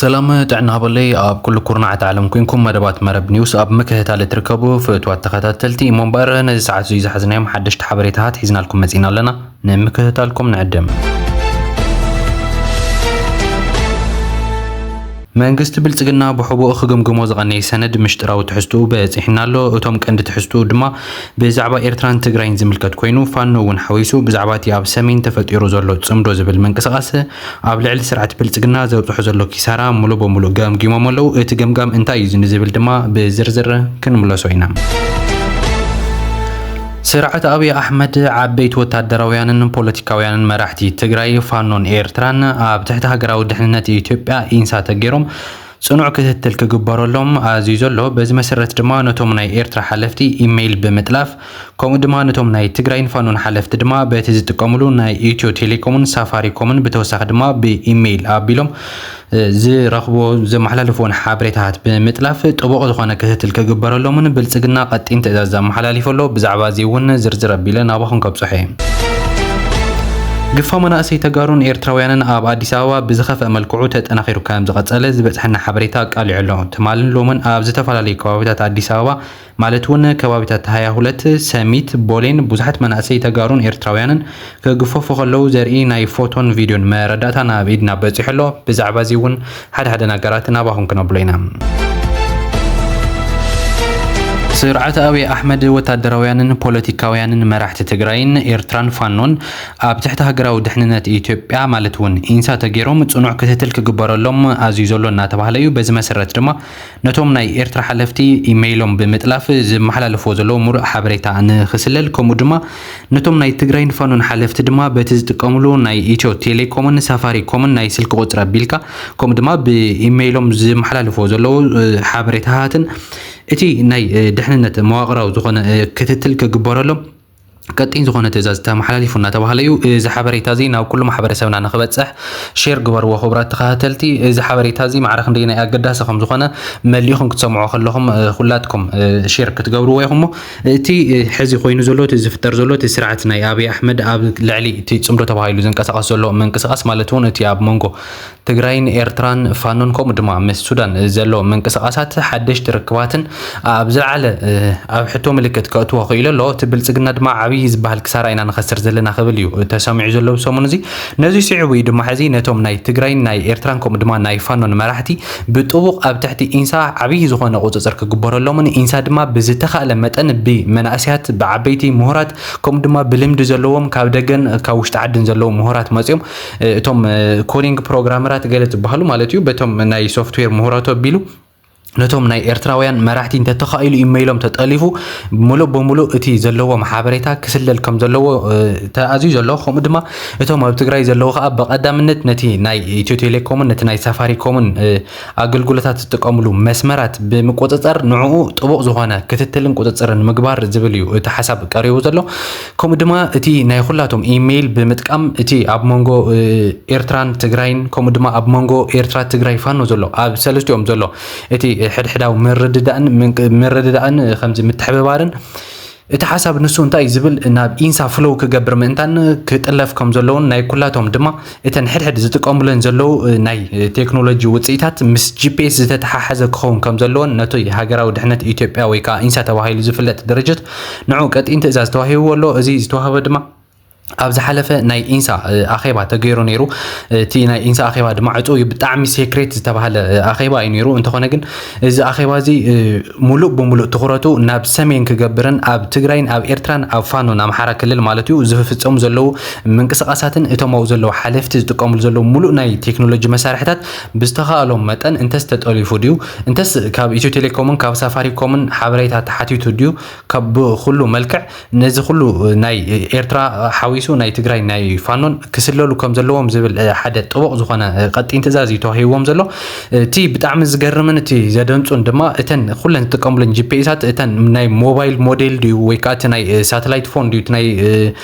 ሰላም ጥዕና ሃበለይ፣ ኣብ ኩሉ ኩርናዓት ዓለም ኮንኩም መደባት መረብ ኒውስ ኣብ ምክትታል እትርከቡ ፍትዋት ተኸታተልቲ። እሞ እምበኣር ነዚ ሰዓት እዚ ዝሓዝናዮም ሓደሽቲ ሓበሬታታት ሒዝናልኩም መጺና ኣለና። ንምክትታልኩም ንዕድም። መንግስቲ ብልጽግና ብሕቡእ ክግምግሞ ዝቐነየ ሰነድ ምሽጥራዊ ትሕዝትኡ በጺሕና ኣሎ። እቶም ቀንዲ ትሕዝትኡ ድማ ብዛዕባ ኤርትራን ትግራይን ዝምልከት ኮይኑ፣ ፋኖ እውን ሓዊሱ ብዛዕባ እቲ ኣብ ሰሜን ተፈጢሩ ዘሎ ጽምዶ ዝብል ምንቅስቓስ ኣብ ልዕሊ ስርዓት ብልጽግና ዘብጽሖ ዘሎ ኪሳራ ሙሉ በሙሉ ገምጊሞም ኣለዉ። እቲ ገምጋም እንታይ እዩ ንዝብል ድማ ብዝርዝር ክንምለሶ ኢና። ስርዓት ኣብይ ኣሕመድ ዓበይቲ ወታደራውያንን ፖለቲካውያንን መራሕቲ ትግራይ፣ ፋኖን ኤርትራን ኣብ ትሕቲ ሃገራዊ ድሕንነት ኢትዮጵያ፣ ኢንሳ፣ ተገይሮም ጽኑዕ ክትትል ክግበረሎም ኣዝዩ ዘሎ። በዚ መሰረት ድማ ነቶም ናይ ኤርትራ ሓለፍቲ ኢሜይል ብምጥላፍ፣ ከምኡ ድማ ነቶም ናይ ትግራይን ፋኖን ሓለፍቲ ድማ በቲ ዝጥቀምሉ ናይ ኢትዮ ቴሌኮምን ሳፋሪኮምን ብተወሳኺ ድማ ብኢሜይል ኣቢሎም፣ እ፣ ዝረኽብዎ ዘመሓላልፍዎን ሓበሬታታት ብምጥላፍ ጥቡቕ ዝኾነ ክትትል ክግበረሎምን ብልጽግና ቀጢን ትእዛዝ ኣመሓላሊፉ ኣሎ። ብዛዕባ እዚ እውን ዝርዝር ኣቢለ ናባኹም ከብጽሖ እየ። ግፋ መናእሰይ ተጋሩን ኤርትራውያንን ኣብ ኣዲስ ኣበባ ብዝኸፍአ መልክዑ ተጠናኺሩ ከም ዝቐጸለ ዝበጽሐና ሓበሬታ ኣቃሊዑ ኣሎ። ትማልን ሎምን ኣብ ዝተፈላለዩ ከባቢታት ኣዲስ ኣበባ ማለት እውን ከባቢታት ሃያ ሁለት፣ ሰሚት፣ ቦሌን ብዙሓት መናእሰይ ተጋሩን ኤርትራውያንን ክግፈፉ ከለዉ ዘርኢ ናይ ፎቶን ቪድዮን መረዳእታ ናብ ኢድና በጺሑ ኣሎ። ብዛዕባ እዚ እውን ሓደ ሓደ ነገራት ናባኹም ክነብሎ ኢና። ስርዓት ኣብይ ኣሕመድ ወታደራውያንን ፖለቲካውያንን መራሕቲ ትግራይን ኤርትራን ፋኖን ኣብ ትሕቲ ሃገራዊ ድሕንነት ኢትዮጵያ ማለት እውን ኢንሳ ተገይሮም ጽኑዕ ክትትል ክግበረሎም ኣዝዩ ዘሎ እናተባህለ እዩ። በዚ መሰረት ድማ ነቶም ናይ ኤርትራ ሓለፍቲ ኢሜይሎም ብምጥላፍ ዝመሓላለፍዎ ዘለዉ ሙሉእ ሓበሬታ ንኽስለል፣ ከምኡ ድማ ነቶም ናይ ትግራይን ፋኖን ሓለፍቲ ድማ በቲ ዝጥቀምሉ ናይ ኢትዮ ቴሌኮምን ሳፋሪኮምን ናይ ስልኪ ቁፅሪ ኣቢልካ፣ ከምኡ ድማ ብኢሜይሎም ዝመሓላለፍዎ ዘለዉ፣ እ፣ ሓበሬታታትን እቲ ናይ፣ እ፣ ድሕንነት መዋቕራዊ ዝኾነ፣ እ፣ ክትትል ክግበረሎም ቀጢን ዝኾነ ትእዛዝ ተመሓላሊፉ እናተባህለ እዩ። እዚ ሓበሬታ እዚ ናብ ኩሉ ማሕበረሰብና ንኽበፅሕ ሼር ግበርዎ። ክቡራት ተኸታተልቲ፣ እዚ ሓበሬታ እዚ ማዕረ ክንደየናይ ኣገዳሲ ከም ዝኾነ መሊእኹም ክትሰምዑ ከለኹም፣ እ፣ ኩላትኩም፣ እ፣ ሼር ክትገብርዎ ኢኹም። እሞ እቲ፣ እ፣ ሕዚ ኮይኑ ዘሎ፣ እቲ ዝፍጠር ዘሎ፣ እቲ ስርዓት ናይ ኣብይ ኣሕመድ ኣብ ልዕሊ እቲ ጽምዶ ተባሂሉ ዝንቀሳቐስ ዘሎ ምንቅስቓስ፣ ማለት እውን እቲ ኣብ መንጎ ትግራይን ኤርትራን ፋኖን ከምኡ ድማ ምስ ሱዳን ዘሎ ምንቅስቓሳት ሓደሽቲ ርክባትን ኣብ ዝለዓለ፣ እ፣ ኣብ ሕቶ ምልክት ከእትዎ ክኢሉ ኣሎ። እቲ ብልጽግና ድማ ዓብዪ ዝበሃል ክሳራ ኢና ንኸስር ዘለና ክብል እዩ ተሰሚዑ ዘሎ ብሰሙን እዚ። ነዚ ስዒቡ እዩ ድማ ሕዚ ነቶም ናይ ትግራይን ናይ ኤርትራን ከምኡ ድማ ናይ ፋኖን መራሕቲ ብጥቡቕ ኣብ ትሕቲ ኢንሳ ዓብዪ ዝኾነ ቁጽጽር ክግበረሎምን ኢንሳ ድማ ብዝተኻእለ መጠን ብመናእሰያት፣ ብዓበይቲ ምሁራት ከምኡ ድማ ብልምዲ ዘለዎም ካብ ደገን ካብ ውሽጢ ዓድን ዘለዉ ምሁራት መጺኦም፣ እ፣ እቶም፣ እ፣ ኮዲንግ ፕሮግራመራት ገለ ዝበሃሉ ማለት እዩ፣ በቶም ናይ ሶፍትዌር ምሁራት ኣቢሉ ነቶም ናይ ኤርትራውያን መራሕቲ እንተተኻኢሉ ኢመይሎም ተጠሊፉ ሙሉእ ብሙሉእ እቲ ዘለዎም ሓበሬታ ክስለል ከም ዘለዎ፣ እ፣ ተኣዝዩ ዘሎ። ከምኡ ድማ እቶም ኣብ ትግራይ ዘለዉ ከዓ ብቐዳምነት ነቲ ናይ ኢትዮ ቴሌኮምን ነቲ ናይ ሳፋሪኮምን፣ እ፣ ኣገልግሎታት ዝጥቀምሉ መስመራት ብምቁጽጸር ንዕኡ ጥቡቕ ዝኾነ ክትትልን ቁጽጽርን ምግባር ዝብል እዩ እቲ ሓሳብ ቀሪቡ ዘሎ። ከምኡ ድማ እቲ ናይ ኩላቶም ኢሜይል ብምጥቃም እቲ ኣብ መንጎ፣ እ፣ ኤርትራን ትግራይን ከምኡ ድማ ኣብ መንጎ ኤርትራ ትግራይ ፋኖ ዘሎ ኣብ ሰለስቲኦም ዘሎ እቲ ሕድሕዳዊ ምርድዳእን ምንቅ-፣ ምርድዳእን ከምዚ ምትሕብባርን እቲ ሓሳብ ንሱ እንታይ እዩ ዝብል ናብ ኢንሳ ፍሎው ክገብር ምእንታን ክጥለፍ ከም ዘለውን ናይ ኩላቶም ድማ እተን ሕድሕድ ዝጥቀሙለን ዘለዉ ናይ ቴክኖሎጂ ውፅኢታት ምስ ጂ ፒ ኤስ ዝተተሓሓዘ ክኸውን ከም ዘለዎን ነቲ ሃገራዊ ድሕነት ኢትዮጵያ ወይ ከዓ ኢንሳ ተባሂሉ ዝፍለጥ ድርጅት ንዑ ቀጢን ትእዛዝ ተዋሂብዎ ኣሎ። እዚ ዝተዋህበ ድማ ኣብ ዝሓለፈ ናይ ኢንሳ፣ እ፣ ኣኼባ ተገይሩ ነይሩ። እቲ ናይ ኢንሳ ኣኼባ ድማ ዕፁ እዩ፣ ብጣዕሚ ሴክሬት ዝተባሃለ፣ እ፣ ኣኼባ እዩ ነይሩ። እንተኾነ ግን እዚ ኣኼባ እዚ፣ እ፣ ሙሉእ ብሙሉእ ትኹረቱ ናብ ሰሜን ክገብርን ኣብ ትግራይን ኣብ ኤርትራን ኣብ ፋኖን ኣምሓራ ክልል ማለት እዩ ዝፍጸሙ ዘለዉ ምንቅስቓሳትን እቶም ኣብኡ ዘለዉ ሓለፍቲ ዝጥቀምሉ ዘለዉ ሙሉእ ናይ ቴክኖሎጂ መሳርሕታት ብዝተኻእሎም መጠን እንተስ ተጠሊፉ ድዩ፣ እንተስ ካብ ኢትዮ ቴሌኮምን ካብ ሳፋሪኮምን ሓበሬታ ተሓቲቱ ድዩ፣ ካብ ብኹሉ መልክዕ ነዚ ኩሉ ናይ ኤርትራ ሓዊሱ ናይ ትግራይ ናይ ፋኖን ክስለሉ ከም ዘለዎም ዝብል፣ እ፣ ሓደ ጥቡቕ ዝኾነ፣ እ፣ ቀጢን ትእዛዝ እዩ ተዋሂብዎም ዘሎ። እቲ ብጣዕሚ ዝገርምን እቲ ዘደንጹን ድማ እተን ኩለን ዝጥቀሙለን ጂ ፒ ኤሳት እተን ናይ ሞባይል ሞዴል ድዩ ወይ ከዓ እቲ ናይ፣ እ፣ ሳተላይት ፎን ድዩ፣ እቲ ናይ፣ እ፣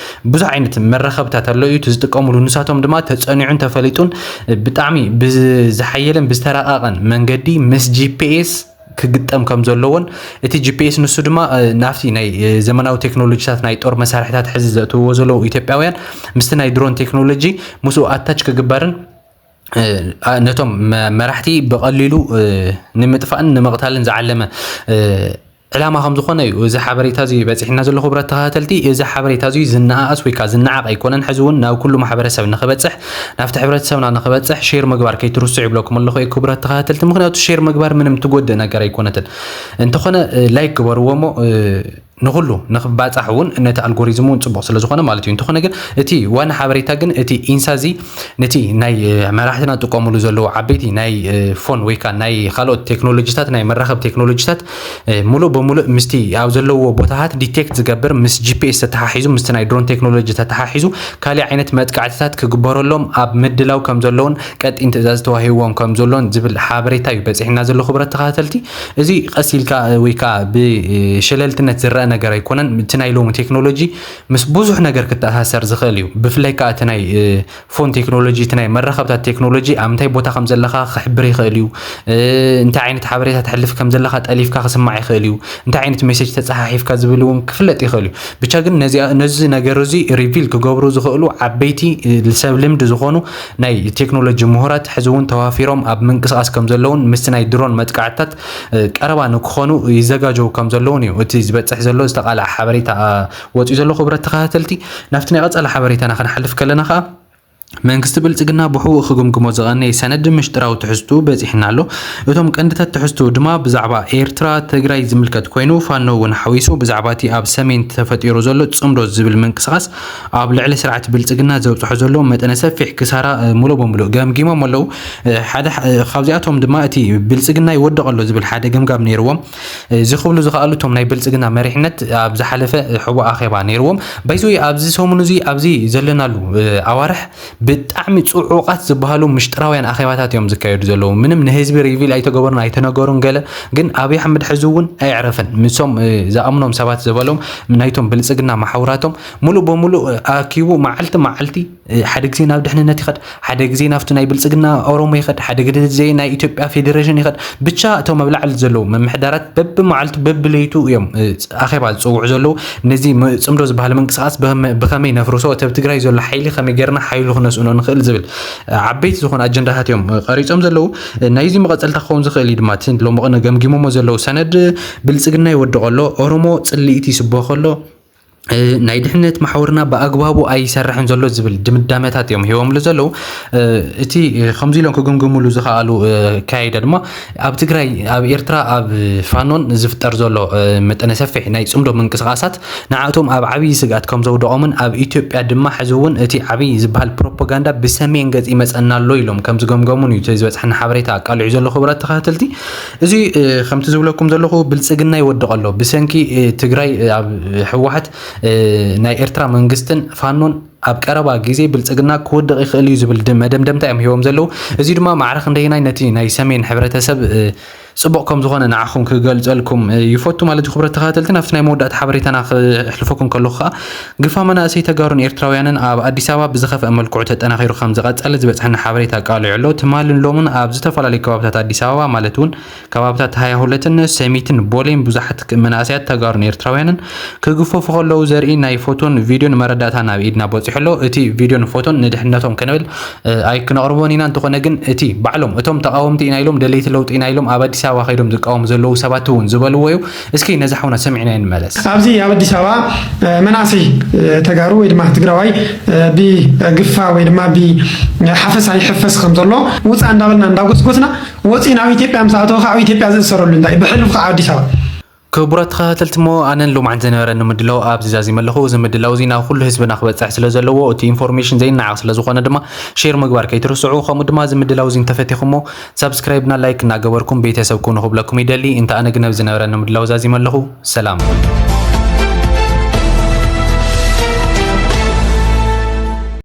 ብዙሕ ዓይነት መራኸብታት ኣሎ እዩ። እቲ ዝጥቀሙሉ ንሳቶም ድማ ተጸኒዑን ተፈሊጡን፣ እ፣ ብጣዕሚ ብዝሓየለን ብዝተራቐቐን መንገዲ ምስ ጂ ፒ ኤስ ክግጠም ከም ዘለዎን እቲ ጂ ፒ ኤስ ንሱ ድማ፣ እ፣ ናብቲ ናይ፣ እ፣ ዘመናዊ ቴክኖሎጂታት ናይ ጦር መሳርሕታት ሕዚ ዘእትውዎ ዘለዉ ኢትዮጵያውያን ምስቲ ናይ ድሮን ቴክኖሎጂ ምስኡ ኣታች ክግበርን ነቶም መራሕቲ ብቐሊሉ ንምጥፋእን ንምቕታልን ዝዓለመ ዕላማ ከም ዝኾነ እዩ እዚ ሓበሬታ እዚ በፂሕና ዘሎ። ክቡራት ተኸታተልቲ፣ እዚ ሓበሬታ እዚ ዝነኣኣስ ወይ ከዓ ዝነዓቕ ኣይኮነን። ሕዚ እውን ናብ ኩሉ ማሕበረሰብ ንኽበፅሕ፣ ናብቲ ሕብረተሰብና ንኽበፅሕ ሼር ምግባር ከይትርስዑ ይብለኩም ኣለኹ ክቡራት ተኸታተልቲ። ምክንያቱ ሼር ምግባር ምንም ትጎድእ ነገር ኣይኮነትን። እንተኾነ ላይክ ግበርዎ እሞ ንኹሉ ንኽባፃሕ እውን ነቲ ኣልጎሪዝም እውን ፅቡቕ ስለ ዝኾነ ማለት እዩ። እንተኾነ ግን እቲ ዋና ሓበሬታ ግን እቲ ኢንሳ እዚ ነቲ ናይ መራሕትና ጥቀሙሉ ዘለዉ ዓበይቲ ናይ ፎን ወይ ከዓ ናይ ካልኦት ቴክኖሎጂታት፣ ናይ መራኸብ ቴክኖሎጂታት ሙሉእ ብሙሉእ ምስቲ ኣብ ዘለዎ ቦታታት ዲቴክት ዝገብር፣ ምስ ጂፒኤስ ተተሓሒዙ፣ ምስቲ ናይ ድሮን ቴክኖሎጂ ተተሓሒዙ ካሊእ ዓይነት መጥቃዕትታት ክግበረሎም ኣብ ምድላው ከም ዘለውን ቀጢን ትእዛዝ ተዋሂብዎም ከም ዘሎን ዝብል ሓበሬታ እዩ በፂሕና ዘሎ። ክቡራት ተኸታተልቲ፣ እዚ ቀስ ኢልካ ወይ ከዓ ብሸለልትነት ዝረአ ነገር ኣይኮነን። እቲ ናይ ሎሚ ቴክኖሎጂ ምስ ብዙሕ ነገር ክተኣሳሰር ዝኽእል እዩ። ብፍላይ ከዓ እቲ ናይ ፎን ቴክኖሎጂ፣ እቲ ናይ መራኸብታት ቴክኖሎጂ ኣብ እንታይ ቦታ ከም ዘለኻ ክሕብር ይኽእል እዩ። እንታይ ዓይነት ሓበሬታ ተሕልፍ ከም ዘለኻ ጠሊፍካ ክስማዕ ይኽእል እዩ። እንታይ ዓይነት ሜሴጅ ተፀሓሒፍካ ዝብል እውን ክፍለጥ ይኽእል እዩ። ብቻ ግን ነዚ ነገር እዚ ሪቪል ክገብሩ ዝኽእሉ ዓበይቲ ሰብ ልምዲ ዝኾኑ ናይ ቴክኖሎጂ ምሁራት ሕዚ እውን ተዋፊሮም ኣብ ምንቅስቃስ ከም ዘለውን ምስቲ ናይ ድሮን መጥቃዕትታት ቀረባ ንክኾኑ ይዘጋጀው ከም ዘለውን እዩ እቲ ዝበፅሕ ዘሎ ዝተቃልዐ ሓበሬታ ወፂኡ ዘሎ። ክቡራት ተኸታተልቲ፣ ናብቲ ናይ ቀፃሊ ሓበሬታና ክንሓልፍ ከለና ከዓ መንግስቲ ብልፅግና ብሕቡእ ክግምግሞ ዝቐነየ ሰነድ ምሽጥራዊ ትሕዝቱ በፂሕና ኣሎ። እቶም ቀንድታት ትሕዝቱ ድማ ብዛዕባ ኤርትራ ትግራይ ዝምልከት ኮይኑ ፋኖ እውን ሓዊሱ ብዛዕባ እቲ ኣብ ሰሜን ተፈጢሩ ዘሎ ፅምዶ ዝብል ምንቅስቃስ ኣብ ልዕሊ ስርዓት ብልፅግና ዘብፅሖ ዘሎ መጠነ ሰፊሕ ክሳራ ሙሉ በሙሉ ገምጊሞም ኣለዉ። ሓደ ካብዚኣቶም ድማ እቲ ብልፅግና ይወድቕ ኣሎ ዝብል ሓደ ገምጋም ነይርዎም። እዚ ክብሉ ዝኸኣሉ እቶም ናይ ብልፅግና መሪሕነት ኣብ ዝሓለፈ ሕቡእ ኣኼባ ነይርዎም። ባይዘወይ ኣብዚ ሰሙን እዚ ኣብዚ ዘለናሉ ኣዋርሕ ብጣዕሚ ፅዑቓት ዝበሃሉ ምሽጥራውያን ኣኼባታት እዮም ዝካየዱ ዘለዉ። ምንም ንህዝቢ ሪቪል ኣይተገበሩን ኣይተነገሩን ገለ፣ ግን ኣብይ ኣሕመድ ሕዚ እውን ኣየዕረፈን። ምሶም ዝኣምኖም ሰባት ዝበሎም ናይቶም ብልፅግና መሓውራቶም ሙሉእ በሙሉእ ኣኪቡ መዓልቲ መዓልቲ ሓደ ግዜ ናብ ድሕንነት ይኸድ፣ ሓደ ግዜ ናብቲ ናይ ብልፅግና ኦሮሞ ይኸድ፣ ሓደ ግዜ ናይ ኢትዮጵያ ፌዴሬሽን ይኸድ። ብቻ እቶም ኣብ ላዕሊ ዘለዉ ምምሕዳራት በብመዓልቱ በብለይቱ እዮም ኣኼባ ዝፅውዑ ዘለዉ። ነዚ ጽምዶ ዝበሃል ምንቅስቃስ ብኸመይ ነፍርሶ፣ እቲ ኣብ ትግራይ ዘሎ ሓይሊ ከመይ ጌርና ሓይሉ ክነስእኖ ንኽእል ዝብል ዓበይቲ ዝኾኑ ኣጀንዳታት እዮም ቀሪጾም ዘለዉ። ናይዚ መቐጸልታ ክኸውን ዝኽእል እዩ ድማ እቲ ሎሚ ቅነ ገምጊሞሞ ዘለዉ ሰነድ ብልጽግና ይወድቕ ኣሎ፣ ኦሮሞ ጽልኢት ይስበኽ ኣሎ፣ ናይ ድሕነት መሓውርና ብኣግባቡ ኣይሰርሕን ዘሎ ዝብል ድምዳመታት እዮም ሂቦምሉ ዘለዉ። እቲ ከምዚ ኢሎም ክግምግምሉ ዝኸኣሉ ኣካያይዳ ድማ ኣብ ትግራይ፣ ኣብ ኤርትራ፣ ኣብ ፋኖን ዝፍጠር ዘሎ መጠነ ሰፊሕ ናይ ጽምዶ ምንቅስቃሳት ንዓቶም ኣብ ዓብዪ ስግኣት ከም ዘውደቖምን ኣብ ኢትዮጵያ ድማ ሕዚ እውን እቲ ዓብዪ ዝበሃል ፕሮፓጋንዳ ብሰሜን ገጽ ይመጸና ኣሎ ኢሎም ከም ዝገምገሙን እዩ እቲ ዝበጽሐና ሓበሬታ ኣቃሊዑ ዘሎ። ክቡራት ተኸታተልቲ፣ እዚ ከምቲ ዝብለኩም ዘለኹ ብልጽግና ይወድቕ ኣሎ። ብሰንኪ ትግራይ ኣብ ህወሓት ናይ ኤርትራ መንግስትን ፋኖን ኣብ ቀረባ ግዜ ብልጽግና ክወድቕ ይኽእል እዩ ዝብል መደምደምታ እዮም ሂቦም ዘለዉ። እዚ ድማ ማዕረ ክንደይናይ ነቲ ናይ ሰሜን ሕብረተሰብ ጽቡቕ ከም ዝኾነ ንዓኹም ክገልጸልኩም ይፈቱ ማለት እዩ። ክቡራት ተኸታተልቲ፣ ናብቲ ናይ መወዳእታ ሓበሬታና ክሕልፈኩም ከለኹ ከኣ ግፋ መናእሰይ ተጋሩን ኤርትራውያንን ኣብ ኣዲስ ኣበባ ብዝኸፍአ መልክዑ ተጠናኺሩ ከም ዝቐጸለ ዝበጽሐና ሓበሬታ ኣቃሊዑ ኣሎ። ትማልን ሎምን ኣብ ዝተፈላለዩ ከባብታት ኣዲስ ኣበባ ማለት እውን ከባብታት ሃያ ሁለትን ሰሚትን ቦሌን ብዙሓት መናእሰያት ተጋሩን ኤርትራውያንን ክግፈፉ ከለዉ ዘርኢ ናይ ፎቶን ቪድዮን መረዳእታ ናብ ኢድና በጺሑ ኣሎ። እቲ ቪድዮን ፎቶን ንድሕነቶም ክንብል ኣይክነቕርቦን ኢና። እንተኾነ ግን እቲ ባዕሎም እቶም ተቓወምቲ ኢና ኢሎም፣ ደለይቲ ለውጢ ኢና ኢሎም ኣብ ኣዲስ ኣበባ ከይዶም ዝቃወሙ ዘለዉ ሰባት እውን ዝበልዎ እዩ። እስኪ ነዚ ሓውና ሰሚዕና ንመለስ። ኣብዚ ኣብ ኣዲስ ኣበባ መናእሰይ ተጋሩ ወይ ድማ ትግራዋይ ብግፋ ወይ ድማ ብሓፈሳ ይሕፈስ ከም ዘሎ ውፃእ እንዳበልና እንዳጎስጎስና ወፂኡ ናብ ኢትዮጵያ ምስ ኣተወ ከዓ ኣብ ኢትዮጵያ ዝእሰረሉ እንታይ ብሕሉፍ ከዓ ኣዲስ ኣበባ። ክቡራት ተኸታተልቲ፣ እሞ ኣነን ሎማዓንቲ ዝነበረኒ ምድላው ኣብዚ ዛዚመ ኣለኹ። እዚ ምድላው እዚ ናብ ኩሉ ህዝብና ክበፅሕ ስለ ዘለዎ፣ እቲ ኢንፎርሜሽን ዘይነዓቕ ስለ ዝኾነ ድማ ሼር ምግባር ከይትርስዑ። ከምኡ ድማ እዚ ምድላው እዚ እንተፈቲኹሞ ሳብስክራይብና ላይክ እናገበርኩም ቤተሰብ ኩኑ ክብለኩም ይደሊ። እንተ ኣነ ግን ኣብዚ ዝነበረኒ ምድላው ዛዚመ ኣለኹ። ሰላም።